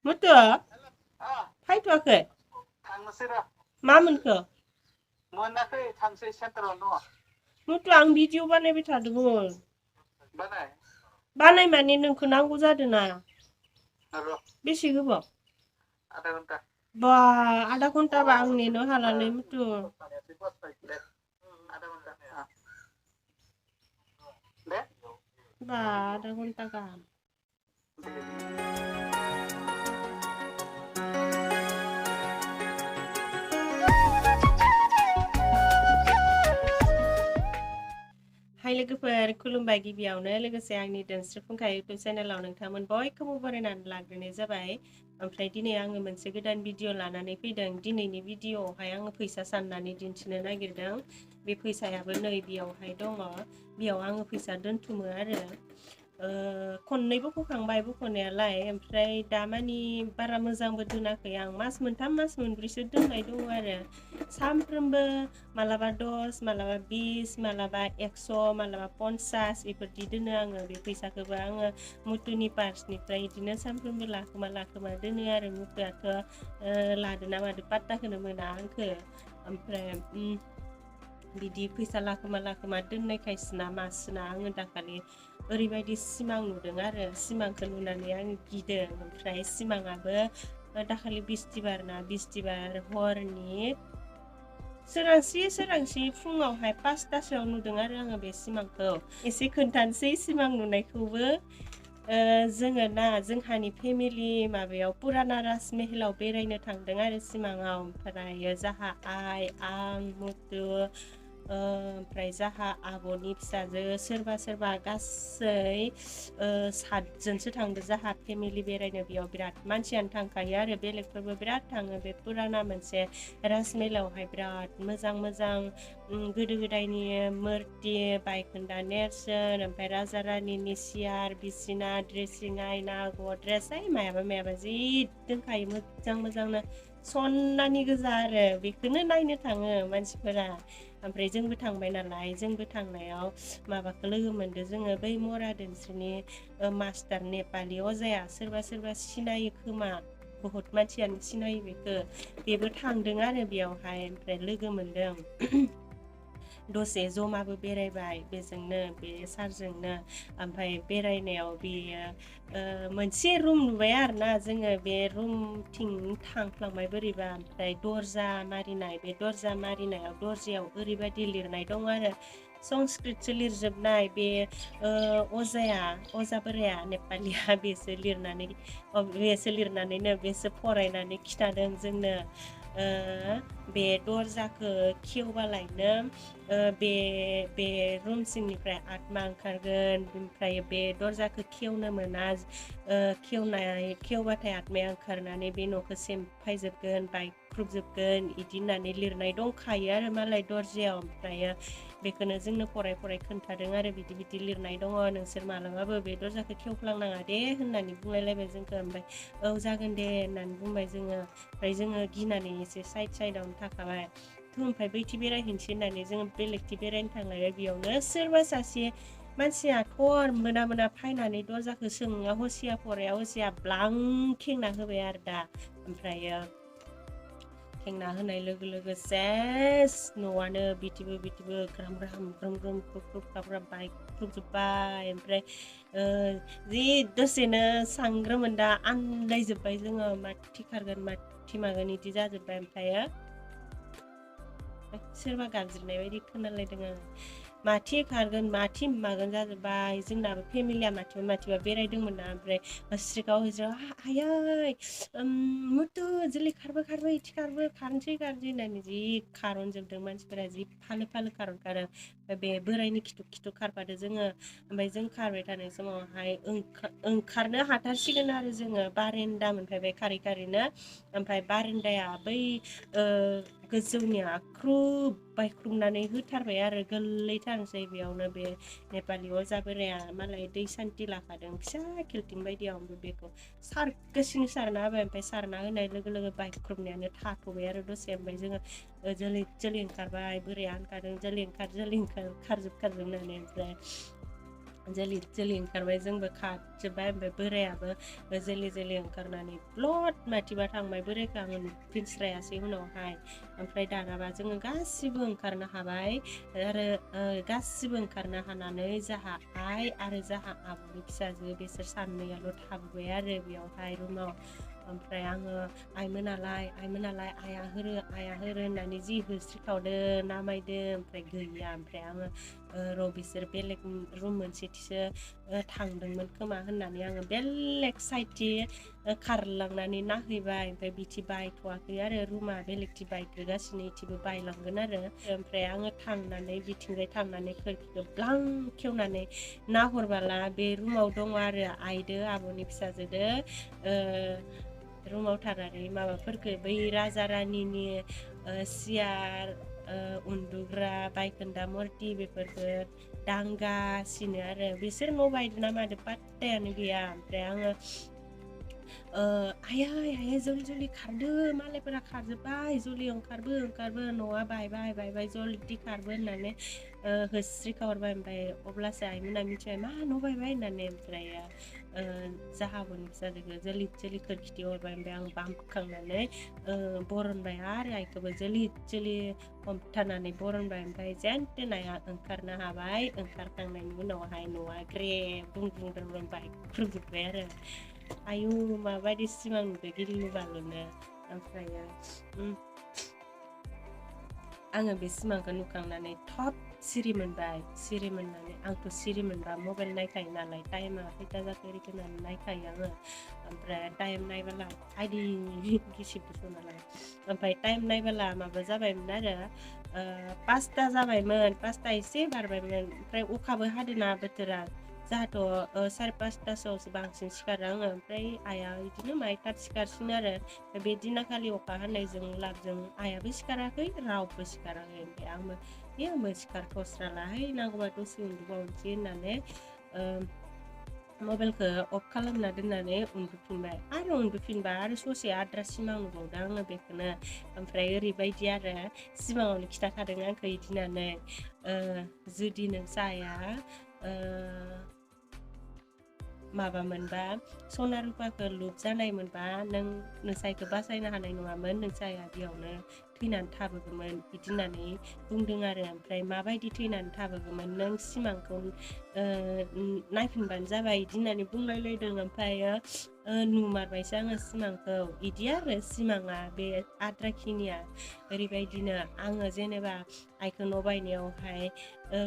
मुतु फायथ'वाखै थांनोसै र' मा मोनखो मोनाखै थांसै सेन्टारावनो दङ मुतु आं भिडिअ बानायबाय थादोंमोन बानाय माने नोंखौ नांगौ जादों ना र' बेसे गोबाव आधा घन्टा बा आधा घन्टाबा आं नेनो हालालै मुतु दे आधा घन्टा दे बा आधा घन्टा गाहाम हाय लोगोफोर खुलुमबाय गिबियावनो लोगोसे आंनि दोनस्रि फुंखा इउटुब चेनेलाव नोंथांमोन बयखौबो बरायनानै लाग्रोनाय जाबाय ओमफ्राय दिनै आङो मोनसे गोदान भिडिअ लानानै फैदों दिनैनि भिडिअआवहाय आङो फैसा साननानै दिन्थिनो नागिरदों बे फैसायाबो नै बेयावहाय दङ बेयाव आङो फैसा दोनथुमो आरो खननै बख'खांबाय बख'नायालाय ओमफ्राय दामानि बारा मोजांबो दोनाखै आं मास मोनथाम मास मोनब्रैसो दोननाय दङ आरो सानफ्रोमबो मालाबा 10 मालाबा 20 मालाबा 100 मालाबा 50 बेफोरदि दोनो आङो बे फैसाखौबो आङो मुथुनि पार्सनिफ्राय बिदिनो सानफ्रोमबो लाखोमा दोनो आरो मुथुआथ' लादोना मादो पात्ताखौनो मोना आंखो ओमफ्राय बिदि फैसा लाखोमा दोननायखायसोना मासोना आङो दाखालि ओरैबायदि सिमां नुदों आरो सिमांखौ नुनानै आं गिदों ओमफ्राय सिमाङाबो दाखालि बिस्थिबार हरनि सोरांसि फुङावहाय 5टासोआव नुदों आरो आङो बे सिमांखौ एसे खोन्थानोसै सिमां नुनायखौबो जोङो ना जोंहानि फेमिलि माबायाव पुराना राजमेहलाव बेरायनो थांदों आरो सिमाङाव ओमफ्राय जाहा आइ आं मुथु ओमफ्राय जाहा आब'नि फिसाजो सोरबा गासै 7जनसो थांदो जाहा फेमिलि बेरायनो बेयाव बिराद मानसियानो थांखायो आरो बेलेगफोरबो बिराद थाङो बे पुराना मोनसे राजमेलावहाय बिराद मोजां गोदो गोदायनि मुरति बायखोन्दा नेरसोन ओमफ्राय राजा रानिनि सियार बिसिना ड्रेसिं आयना गद्रेज मायाबा जि दोनखायो मोजांनो सन्नानि गोजा आरो बेखौनो नायनो थाङो मानसिफोरा ओमफ्राय जोंबो थांबाय नालाय जोंबो थांनायाव माबाखौ लोगो मोनदो जोङो बै मरा दोनस्रिनि मास्टार नेपालि अजाया सोरबा सिनायो खोमा बहुत मानसियानो सिनायो बेबो थांदों आरो बेयावहाय ओमफ्राय लोगो मोनदों दसे जमाबो बेरायबाय बेजोंनो बे सारजोंनो ओमफ्राय बेरायनायाव बेयो मोनसे रुम नुबाय आरोना जोङो बे रुमथिं थांफ्लांबाय बोरैबा ओमफ्राय दर्जा मारिनाय बे दर्जा मारिनायाव दर्जायाव ओरैबायदि लिरनाय दं आरो संस्कृतसो लिरजोबनाय बे अजा बोराया नेपालिया बेसो लिरनानैनो बेसो फरायनानै खिथादों जोंनो बे दर्जाखौ खेवबालायनो बे रुम सिंनिफ्राय आत्मा ओंखारगोन ओमफ्राय बे दर्जाखौ खेवनो मोना खेवबाथाय आत्माया ओंखारनानै बे न'खौ सेमफायजोबगोन बायख्रुबजोबगोन इदि होननानै लिरनाय दंखायो आरो मालाय दर्जायाव ओमफ्राय बेखौनो जोंनो फराय खोन्थादों आरो बिदि लिरनाय दङ नोंसोर मालाबाबो बे दर्जाखौ खेवफ्लांनाङा दे होननानै बुंलायलायबाय जोंखौ ओमफ्राय औ जागोन दे होननानै बुंबाय जोङो ओमफ्राय जोङो गिनानै एसे साइडआवनो थाखाबाय ओमफ्राय बैथि बेरायहैनोसै होननानै जोङो बेलेगथि बेरायनो थांलायबाय बेयावनो सोरबा सासे मानसिया मोना फायनानै दर्जाखौ सोङा हसिया ब्लां खेंना होबाय आरो दा ओमफ्रायो खेंना होनाय लोगो सेस न'आनो बिथिबो ग्राम बायख्रुबजोब्बाय ओमफ्राय जि दसेनो सांग्रोमोनदा आन्दायजोब्बाय जोङो माथि खारगोन माथि मागोन इदि जाजोब्बाय ओमफ्रायो सोरबा गाबज्रिनाय बायदि खोनालायदों आं माथि खारगोन माथि मागोन जाजोब्बाय जोंनाबो फेमिलिया माथिबा बेरायदोंमोन ना ओमफ्राय हस्रिखाव आयै मुथु जोलै खारबो इथि खारनोसै होननानै जि खारनजोबदों मानसिफोरा जि फालो खारनखारो बे बोरायनि खिथु खारफादो जोङो ओमफ्राय जों खारबाय थानाय समावहाय ओंखारनो हाथारसिगोन आरो जोङो बारेन्दा मोनफैबाय खारैनो ओमफ्राय बारेन्दाया बै गोजौनिया बायख्रुबनानै होथारबाय आरो गोलैथारनोसै बेयावनो बे नेपालि अजा बोराया मालाय दै सान्थि लाखादों फिसा खिल्थिं बायदियाव बेखौ सारगोसिनो सारना होबाय ओमफ्राय सारना होनाय लोगो बायख्रुबनायानो थाथ'बाय आरो दसे ओमफ्राय जोङो जोलै ओंखारबाय बोराया होनखादों जोलै ओंखार खारजोब होननानै ओमफ्राय जोलि जोलि ओंखारबाय जोंबो खारजोब्बाय ओमफ्राय बोरायाबो जोलि जोलि ओंखारनानै ब्लद माथिबा थांबाय बोरायखौ आङो नुफिनस्रायासै उनावहाय ओमफ्राय दानाबा जोङो गासिबो ओंखारनो हाबाय आरो गासिबो ओंखारनो हानानै जाहा आइ आरो जाहा आब'नि फिसाजो बिसोर सानैयाल' थाबोबाय आरो बेयावहाय रुमाव ओमफ्राय आङो आइमोनालाय आइया होरो होननानै जि होस्रिखावदो नामायदो ओमफ्राय गैया ओमफ्राय आङो र' बिसोर बेलेग रुम मोनसेथिसो थांदोंमोन खोमा होननानै आङो बेलेग साइडथि खारलांनानै नायहैबाय ओमफ्राय बिथि बायथ'वाखै आरो रुमा बेलेगथि बायग्रोगासिनो इथिबो बायलांगोन आरो ओमफ्राय आङो थांनानै बिथिंजाय थांनानै खोरखिखौ ब्लां खेवनानै नाहरबाला बे रुमाव दङ आरो आइदो आब'नि फिसाजोदो रुमाव थानानै माबाफोरखौ बै राजा रानिनि सियार उन्दुग्रा बायखोन्दा मुर्ति बेफोरखौ दांगासिनो आरो बिसोर न' बायदोना मादो पात्तायानो गैया ओमफ्राय आङो आइया जल्दि खारदो मालायफोरा खारजोब्बाय जल्दि ओंखारबो न'आ बायबाय जल्दि खारबो होननानै होस्रिखाहरबाय ओमफ्राय अब्लासो आइमोना मिथिबाय मा न' बायबाय होननानै ओमफ्राय जाहाबोनि फिसाजोखौ जोलि खोरखिथि हरबाय ओमफ्राय आं बामखांनानै बरनबाय आरो आइखौबो जोलि हमथानानै बरनबाय ओमफ्राय जेनथेन आइया ओंखारनो हाबाय ओंखारखांनायनि उनावहाय न'आ ग्रेब बुं बायख्रुबजोब्बाय आरो आयु माबायदि सिमां नुदों गिलु बालुनो ओमफ्रायो आङो बे सिमांखौ नुखांनानै थब सिरि मोननानै आंथ' सिरि मोनबा मबाइल नायखायो नालाय टाइमा खैथा जाखो ओरैखो होननानै नायखायो आङो ओमफ्राय टाइम नायबोला आइदि गिसिबसो नालाय ओमफ्राय टाइम नायबोला माबा जाबायमोन आरो 5ता जाबायमोन 5ता एसे बारबायमोन ओमफ्राय अखाबो हादोंना बोथोरा जाहाथ' 5:30 बांसिन सिखारो आङो ओमफ्राय आइया बिदिनो माइटार सिखारसिनो आरो बे दिनाखालि अखा हानायजों लाबजों आइयाबो सिखाराखै रावबो सिखाराखै ओमफ्राय आंबो सिखारथ'स्रालाहाय नांगौबा दसे उन्दुबावनोसै होननानै मबाइलखौ अफ खालामना दोननानै उन्दुफिनबा आरो ससे आद्रा सिमां नुबावदों आङो बेखौनो ओमफ्राय ओरैबायदि आरो सिमाङावनो खिथाखादों आंखौ इदि होननानै जुदि नोंसा आइया माबा मोनबा सना रुपाखौ लुप जानाय मोनबा नोंसाइखौ बासायनो हानाय नङामोन नोंसाया बेयावनो थैनानै थाबोगौमोन बिदि होननानै बुंदों आरो ओमफ्राय माबायदि थैनानै थाबोगौमोन नों सिमांखौ नायफिनबानो जाबाय बिदि होननानै बुंलायलायदों ओमफ्रायो नुमारबायसो आङो सिमांखौ बिदि आरो सिमाङा बे आद्राखिनिया ओरैबायदिनो आङो जेनेबा आइखौ न' बायनायावहाय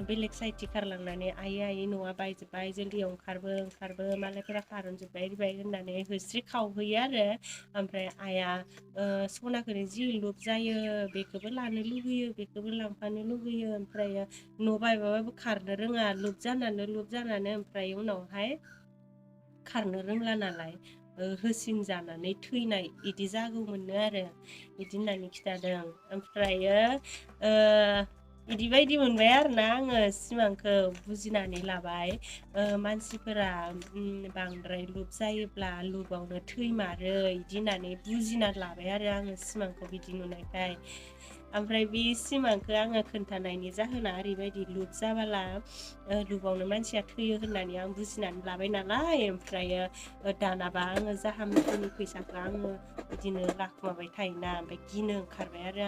बेलेग साइडथि खारलांनानै आइ न'आ बायजोब्बाय जल्दि ओंखारबो मालायफोरा खारनजोब्बाय ओरैबाय होननानै होस्रि खावहैयो आरो ओमफ्राय आइया सनाखौनो जि लुप जायो बेखौबो लानो लुगैयो बेखौबो लांफानो लुगैयो ओमफ्राय न' बायबाबो खारनो रोङा लुप जानानै ओमफ्राय उनावहाय खारनो रोंला नालाय होसिन जानानै थैनाय इदि जागौमोननो आरो बिदि होननानै खिथादों ओमफ्रायो इदि बायदि मोनबाय आरोना आङो सिमांखौ बुजिनानै लाबाय मानसिफोरा बांद्राय लुप जायोब्ला लुपआवनो थैमारो इदि होननानै बुजिना लाबाय आरो आङो सिमांखौ बिदि नुनायखाय ओमफ्राय बे सिमांखौ आङो खोन्थानायनि जाहोना ओरैबायदि लुप जाबाला लुपआवनो मानसिया थैयो होननानै आं बुजिनानै लाबाय नालाय ओमफ्रायो दानाबा आङो जाहा मुथुनि फैसाखौ आङो बिदिनो लाखुमाबाय थायोना ओमफ्राय गिनो ओंखारबाय आरो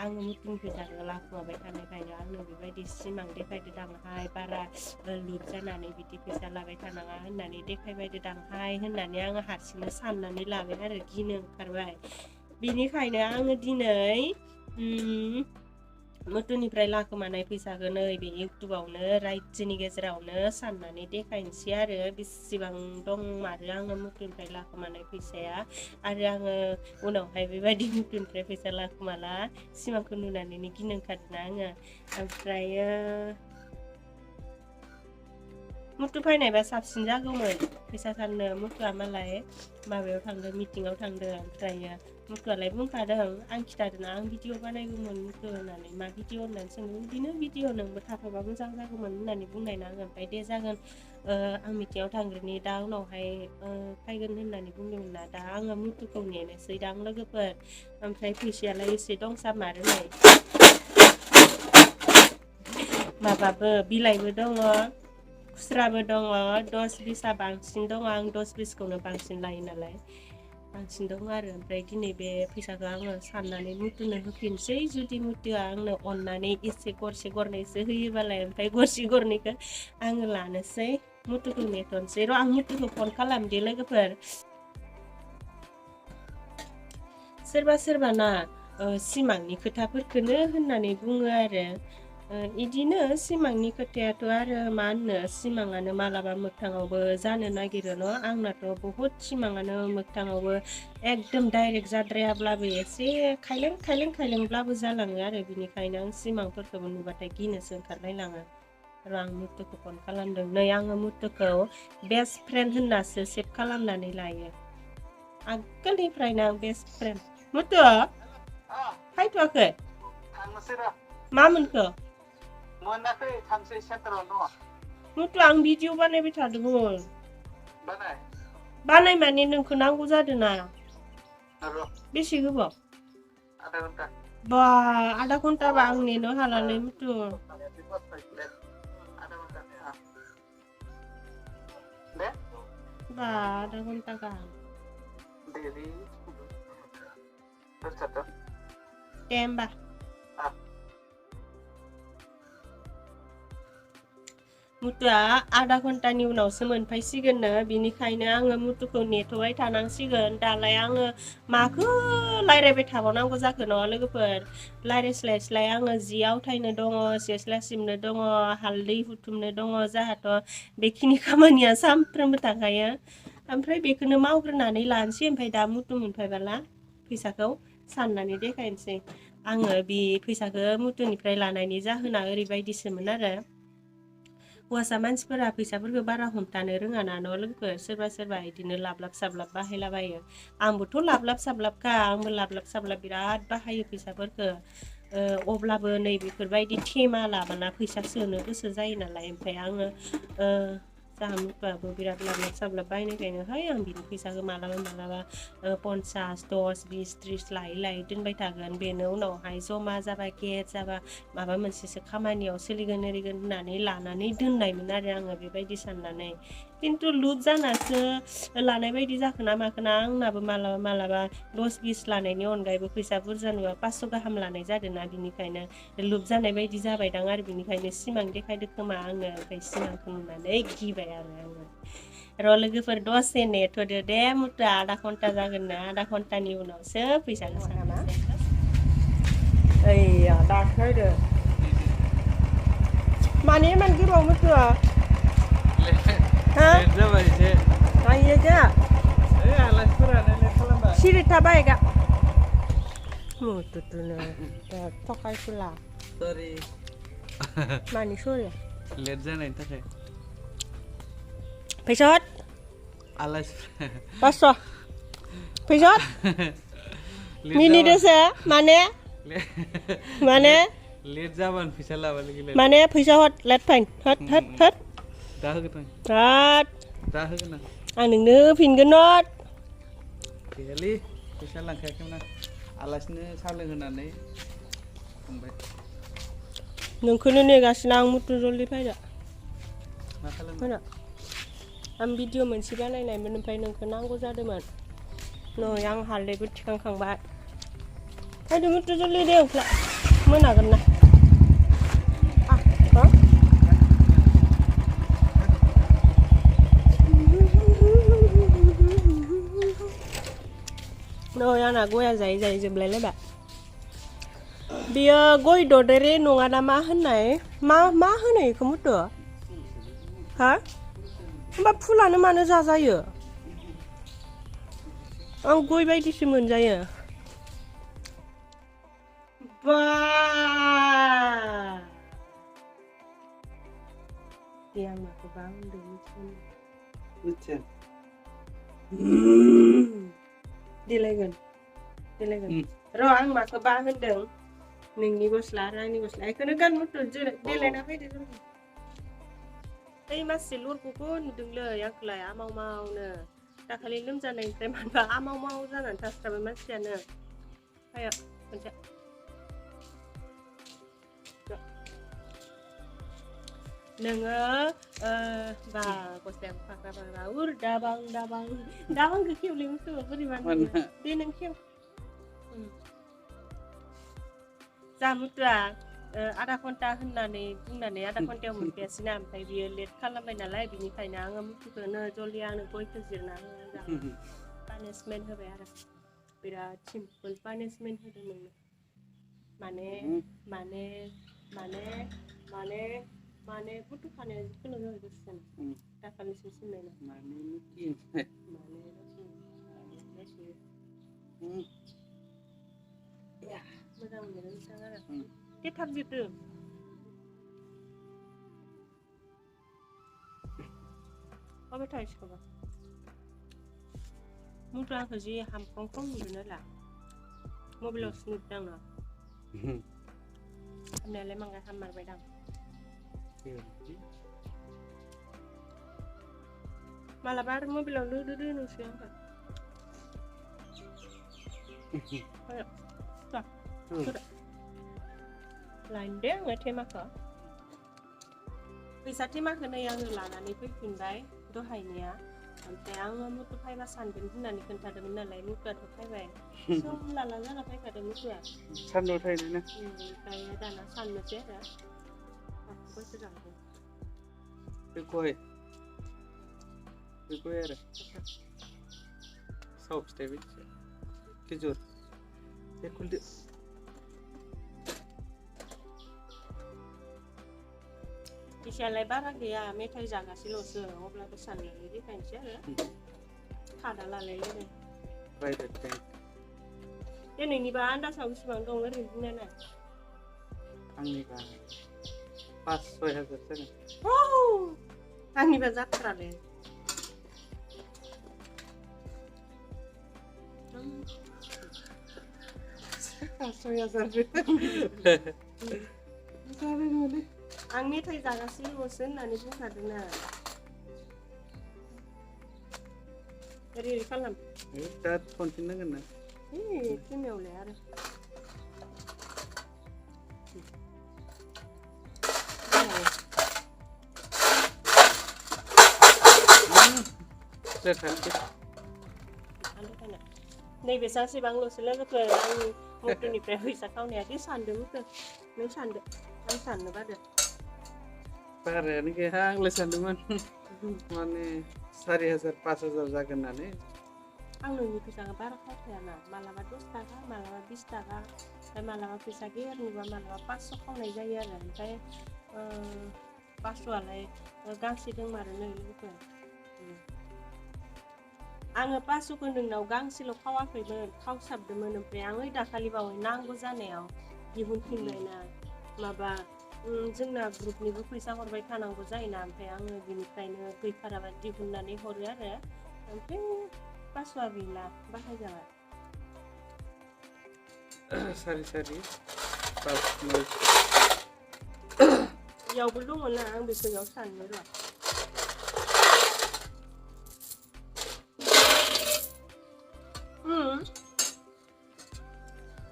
आङो मुथुनि फैसाखौ लाखुमाबाय थानायखायनो आंनो बेबायदि सिमां देखायदो दांहाय बारा लुप जानानै बिदि फैसा लाबाय थानाङा होननानै देखायबायदो दांहाय होननानै आङो हारसिंनो साननानै लाबाय आरो गिनो ओंखारबाय बिनिखायनो आङो दिनै मुथुनिफ्राय लाखोमानाय फैसाखौ नैबे इउटुबावनो रायजोनि गेजेरावनो साननानै देखायनोसै आरो बेसेबां दंमारो आङो मुथुनिफ्राय लाखोमानाय फैसाया आरो आङो उनावहाय बेबायदि मुथुनिफ्राय फैसा लाखोमाला सिमांखौ नुनानैनो गिनो ओंखारदोंना आङो ओमफ्रायो मुथु फैनायबा साबसिन जागौमोन फैसा साननो मुथुआ मालाय माबायाव थांदों मिटिङाव थांदों ओमफ्रायो मुथुआलाय बुंखादों आं खिथादोंना आं भिडिअ बानायगौमोन मुथु होननानै मा भिडिअ होननानै सोंदों बिदिनो भिडिअ नोंबो थाफाबा मोजां जागौमोन होननानै बुंनायना आङो ओमफ्राय दे जागोन आं मिटिङाव थांग्रोनि दा उनावहाय फैगोन होननानै बुंदोंमोन ना दा आङो मुथुखौ नेनोसै दां लोगोफोर ओमफ्राय फैसायालाय एसे दंसामारो नै माबाबो बिलाइबो दङ खुस्राबो दङ 10-20 बांसिन दङ आं 10-20खौनो बांसिन लायो नालाय बांसिन दङ आरो ओमफ्राय दिनै बे फैसाखौ आङो साननानै मुथुनो होफिनसै जुदि मुथुआ आंनो अननानै एसे गरसे गरनैसो होयोबालाय ओमफ्राय गरसे गरनैखौ आङो लानोसै मुथुखौ नेथ'नोसै र' आं मुथुखौ फन खालामदो लोगोफोर सोरबा सोरबा ना सिमांनि खोथाफोरखौनो होननानै बुङो आरो इदिनो सिमांनि खोथायाथ' आरो मा होननो सिमाङानो मालाबा मोगथाङावबो जानो नागिरो न' आंनाथ' बहुद सिमाङानो मोगथाङावबो एकदम डाइरेक्ट जाद्रायाब्लाबो एसे खायलें खायलें खायलेंब्लाबो जालाङो आरो बिनिखायनो आं सिमांफोरखौबो नुबाथाय गिनोसो ओंखारलायलाङो र' आं मुथुखौ फन खालामदों नै आङो मुथुखौ बेस्ट फ्रेन्ड होननासो सेभ खालामनानै लायो आगोलनिफ्रायनो आं बेस्ट फ्रेन्ड मुथु फैथ'वाखै थांनोसै र' मा मोनखो मोनाखै थांसै सेन्टाराव दङ मुथु आं भिडिअ बानायबाय थादोंमोन बानाय बानाय माने नोंखौ नांगौ जादों ना र' बेसे गोबाव आधा घन्टा बा आधा घन्टाबा आं नेनो हालालै मुथु आधा घन्टा दे बा आधा घन्टा गाहाम देरि दे होमबा मुथुआ आधा घन्टानि उनावसो मोनफैसिगोननो बिनिखायनो आङो मुथुखौ नेथ'बाय थानांसिगोन दालाय आङो माखौ रायज्लायबाय थाबावनांगौ जाखो न' लोगोफोर रायज्लायस्लाय आङो जि आवथायनो दङ सेस्ला सिबनो दङ हालदै हुथुमनो दङ जोंहाथ' बेखिनि खामानिया सानफ्रोमबो थाखायो ओमफ्राय बेखौनो मावग्रोनानै लानोसै ओमफ्राय दा मुथु मोनफैबाला फैसाखौ साननानै देखायनोसै आङो बे फैसाखौ मुथुनिफ्राय लानायनि जाहोना ओरैबायदिसोमोन आरो हौवासा मानसिफोरा फैसाफोरखौ बारा हमथानो रोङा ना न' लोगोफोर सोरबा सोरबा बिदिनो लाबलाब साब्लाब बाहायलाबायो आंबोथ' लाबलाब साब्लाबखा आंबो लाबलाब साब्लाब बिराद बाहायो फैसाफोरखौ अब्लाबो नै बेफोरबायदि थेमा लाबाना फैसा सोनो गोसो जायो नालाय ओमफ्राय आङो जाहा मुथुआबो बिराद लाबलाब साब्लाब बायनायखायनो है आं बिनि फैसाखौ मालाबा मालाबा 50, 10, 20, 30 लायै लायै दोनबाय थागोन बेनो उनावहाय जमा जाबा गेट जाबा माबा मोनसेसो खामानियाव सोलिगोन ओरिगोन होननानै लानानै दोननायमोन आरो आङो बेबायदि साननानै खिन्थु लुज जानासो लानाय बायदि जाखोना माखोना आंनाबो मालाबा मालाबा 10-20 लानायनि अनगायैबो फैसा बुरजा नुबा 500 गाहाम लानाय जादोंना बिनिखायनो लुब जानाय बायदि जाबायदां आरो बिनिखायनो सिमां देखायदो खोमा आङो ओमफ्राय सिमांखौ नुनानै गिबाय आरो आङो र' लोगोफोर दसे नेथ'दो दे मुथुआ आधा घन्टा जागोननो आधा घन्टानि उनावसो फैसाखौ साननोसै ओइया दासो फैदो माने इमान गोबाव मुथुआ लेट जाबाय एसे आइयो जा आलासिफोरानो लेट खालामबाय सिरि थाबाय गा मुथुनो थखायसुला सरि मानि सरि लेट जानायनि थाखाय फैसा हट आलासि 500 फैसा हट मिनिदोसो माने लेट जाबानो फैसा लाबाय लोगो माने फैसा हट लेट फाइन हट दा होगोन हट दा होगोन आं नोंनो होफिनगोन नट गैयालै फैसा लांखायाखैमोन आं आलासिनो साहा लोंहोनानै थांबाय नोंखौनो नेगासिनो आं मुथु जल्दि फैदो मा खालामनो आं भिडिअ मोनसे बानायनायमोन ओमफ्राय नोंखौ नांगौ जादोंमोन नै आं हालदैबो थिखांखांबाय फैदो मुथु जल्दि दे मोनागोन ना नै आंना गया जायै जायै जोबलायलायबाय बेयो गय ददेरे नङा ना मा होननाय मा होनो बेखौ मुथु हा होमबा फुलानो मानो जाजायो आं गय बायदिसो मोनजायो बा दे आं माखौबा होनदों मिथिया देलायगोन र' आं माखौबा होनदों नोंनि गस्ला आरो आंनि गस्ला बेखौनो गान मुथु देलायना फैदो ओइ मासे लरखौबो नुदोंलै आंखौलाय आमाव मावनो दाखालि लोमजानायनिफ्राय मानोबा आमाव माव जानानै थास्राबाय मानसियानो फाया खनसे नोङो बा गस्लाया फाग्रा उर दाबांखौ खेवले मोसौ बोरैबा दे नों खेव जामुद्रा आधा घन्टा होननानै बुंनानै आधा घन्टायाव मोनफैयासैना ओमफ्राय बियो लेट खालामबाय नालाय बिनिखायनो आङो मुथुखौनो जलदि आंनो गयखौ जिरना होनो पानिसमेन्ट होबाय आरो बिराद सिम्पोल पानिसमेन्ट होदों नोंनो माने गथ'खानाया जिखुनु जाहैगोन दाखालिसो सिनाय ना माने मोजां मोनो नोंथां आरो बे थाब जिरदो अबे थाइसखौबा मुद्रा आंखौ जि हामफ्रं नुदों ला मबाइलावसो नुदों आङो हामनायालाय मांगा हाममारबाय दां मालाबा आरो मबाइलाव लोदो नोंसो आंखौ लाइन दे आङो थेमाखौ फैसा थेमाखौ नै आङो लानानै फैफिनबाय दहायनिया ओमफ्राय आङो मुथु फायबा सानगोन होननानै खोन्थादोंमोन नालाय मुथुआथ' फायबाय सम लाला जाना फायखादों मुथुआ सानदुं थायो ना ओमफ्राय दाना साननोसै आरो गयखौ जागोन बे गय आरो साव फिथाइ बायदिसो खिजुर बे खुलदो फैसायालाय बारा गैया मेथाइ जागासिल'सो अब्लाबो साननानै देखायनोसै आरो खादा लालायलायदों प्राइभेट बेंक दिनैनिबा आन्दासाव बेसेबां दं ओरैनो बुंनायना आंनिबा 5-6 हाजार जागोन आंनिबा जाथारालै 5-6 हाजार जाबाय नालाय आं मेथाइ जागासिनोल'सो होननानै बुंखादोंना ओरै खालाम दा खनफिननांगोन ना थेमायावलाय आरो नैबे सानसेबांल'सो लोगोफोर आंनि मटरनिफ्राय फैसा खावनाया दि सानदोंमोन नों सानदो आं साननो बादो बारायानो गैया आंलाय सानदोंमोन माने 4,000-5,000 जागोन होननानै आं नोंनि फैसाखौ बारा खावखायाना मालाबा 10 थाखा मालाबा 20 थाखा ओमफ्राय मालाबा फैसा गैयानिबा मालाबा 500 खावनाय जायो आरो ओमफ्राय 500आलाय गांसे दंमारो नै लोगोफोर आङो 500खौ नोंनाव गांसेल' खावाखैमोन खावसाबदोंमोन ओमफ्राय आं दाखालि बावै नांगौ जानायाव दिहुनफिनबायना माबा जोंना ग्रुपनिबो फैसा हरबाय थानांगौ जायोना ओमफ्राय आङो बिनिफ्रायनो गैथाराबा दिहुननानै हरो आरो ओमफ्राय 500आ गैला बाहायजाबाय सारि 5 इयावबो दङना आं बेखौ इयाव साननो र'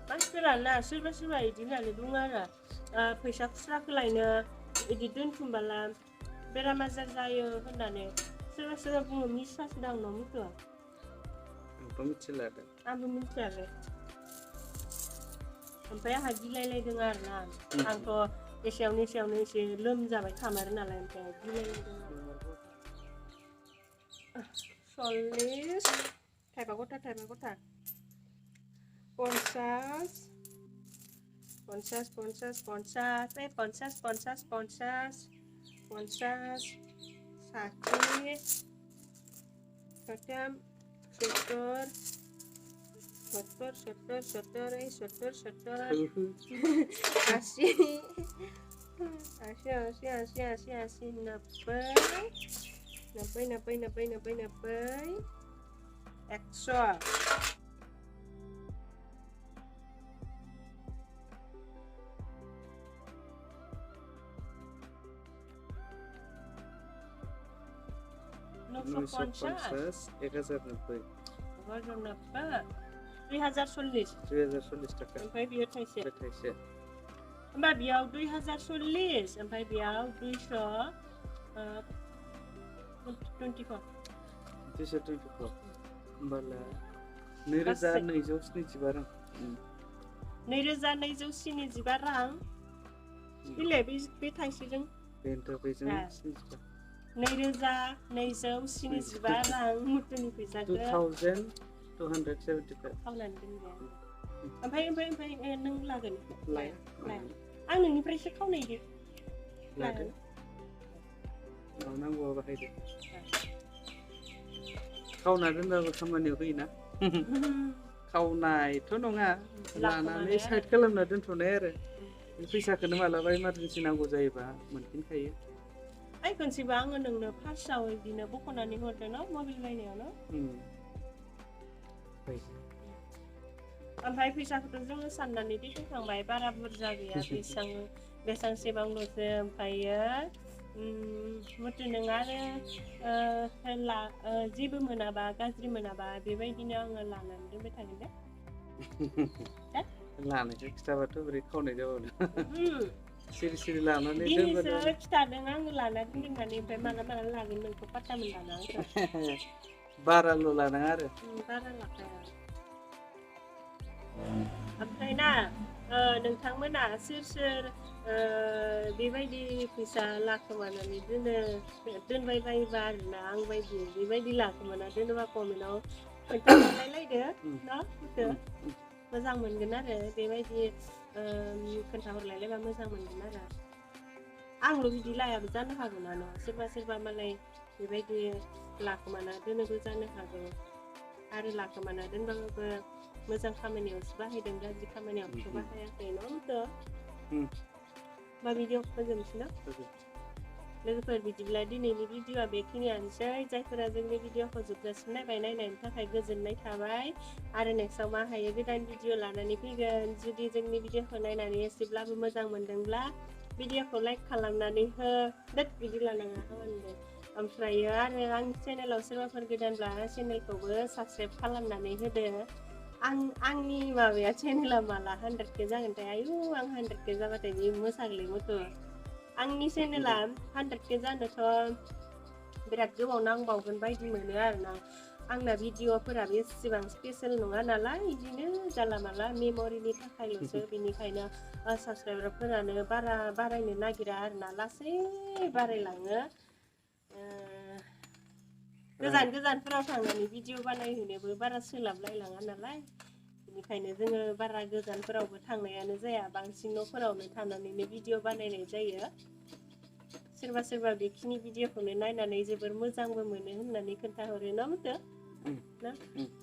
मानसिफोराना सोरबा इदि होननानै बुङो आरो फैसा खुस्राखौ लायनो इदि दोनथुमबाला बेराम आजार जायो होननानै सोरबा बुङो मिसासो दां न' मुथुआ आंथ' मिथिला आंबो मिथियालै ओमफ्राय आंहा गिलायलायदों आरोना आंथ' एसेयावनो एसे लोमजाबाय थामारो नालाय ओमफ्राय गिलायलायदों 40 थाइबा गथा 50 50 950 1090 3040 थाखा ओमफ्राय बियो थाइसे होमबा बेयाव 2040 ओमफ्राय बेयाव 224 होमबालाय 2275 रां 2275 रां इले बे थाइसेजों बेनोथ' बेजों 2275 रां मुथुनि फैसाखौ 2275 खावनानै दोनबाय ओमफ्राय नों लागोन लाया आं नोंनिफ्रायसो खावनायदो लादो उनाव नांगौबा बाहायदो खावना दोनबाबो खामानियाव होयोना खावनायथ' नङा लानानै साइड खालामना दोनथ'नाय आरो बे फैसाखौनो मालाबा इमारजेन्सि नांगौ जायोबा मोनफिनखायो आइ खनसेबा आङो नोंनो फार्स्टआव बिदिनो बख'नानै हरदों न मबाइल बायनायाव न ओमफ्राय फैसाखौथ' जोङो साननानै दोनखांबाय बारा बुरजा गैया बेसेबांल'सो ओमफ्रायो मथे नों आरो जेबो मोनाबा गाज्रि मोनाबा बेबायदिनो आङो लानानै दोनबाय थागोन दे लानायखौ खिथाबाथ' बोरै खावनाय जाबावनो सिरि लानानै दिनैसो खिथादों आङो लाना दोननानै ओमफ्राय माला लागोन नोंखौ पात्ता मोनलाना आंखौ बाराल' लानाङा आरो बारा लाखाया ओमफ्राय ना नोंथांमोना सोर बेबायदि फैसा लाखोमानानै दोनबाय बायोबा आरोना आं बायदि बेबायदि लाखोमाना दोनोबा कमेन्टआव खोन्थाहरलायलायदो न' मोजां मोनगोन आरो बेबायदि खोन्थाहरलायलायबा मोजां मोनगोन आरो आंल' बिदि लायाबो जानो हागौ ना न' सोरबा मालाय बेबायदि लाखोमाना दोनोबो जानो हागौ आरो लाखोमाना दोनबाबो मोजां खामानियावसो बाहायदों गाज्रि खामानियावथ' बाहायाखै न' मा भिडिअ फोजोबनोसै ना लोगोफोर बिदिब्ला दिनैनि भिडिअआ बेखिनियानोसै जायफोरा जोंनि भिडिअखौ जोबजासिम नायनायनि थाखाय गोजोननाय थाबाय आरो नेक्स्टआव मा हायो गोदान भिडिअ लानानै फैगोन जुदि जोंनि भिडिअखौ नायनानै एसेब्लाबो मोजां मोनदोंब्ला भिडिअखौ लाइक खालामनानै हो बिदि लानाङा होनदों ओमफ्रायो आरो आंनि चेनेलाव सोरबाफोर गोदानब्ला चेनेलखौबो साबसक्राइब खालामनानै होदो आंनि माबाया चेनेला माला 100K जागोनथाय आयु आं 100K जाबाथाय बे मोसागोलै मथ' आंनि चेनेला 100K जानोथ' बिराद गोबाव नांबावगोन बायदि मोनो आरोना आंना भिडिअफोराबो एसेबां स्पेशेल नङा नालाय बिदिनो जाला माला मेम'रिनि थाखायल'सो बेनिखायनो साबसक्राइबारफोरानो बारायनो नागिरा आरोना लासै बारायलाङो गोजानफोराव थांनानै भिडिअ बानायहैनोबो बारा सोलाबलायलाङा नालाय बेनिखायनो जोङो बारा गोजानफोरावबो थांनायानो जाया बांसिन न'फोरावनो थानानैनो भिडिअ बानायनाय जायो सोरबा बेखिनि भिडिअखौनो नायनानै जोबोर मोजांबो मोनो होननानै खोन्थाहरो ना मथो ना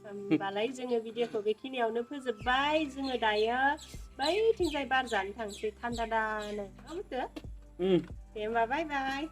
होमबालाय जोङो भिडिअखौ बेखिनियावनो फोजोबबाय जोङो दायो बैथिंजाय बार जानो थांसै थान्दा दानो मथो दे होमबा बाय बाय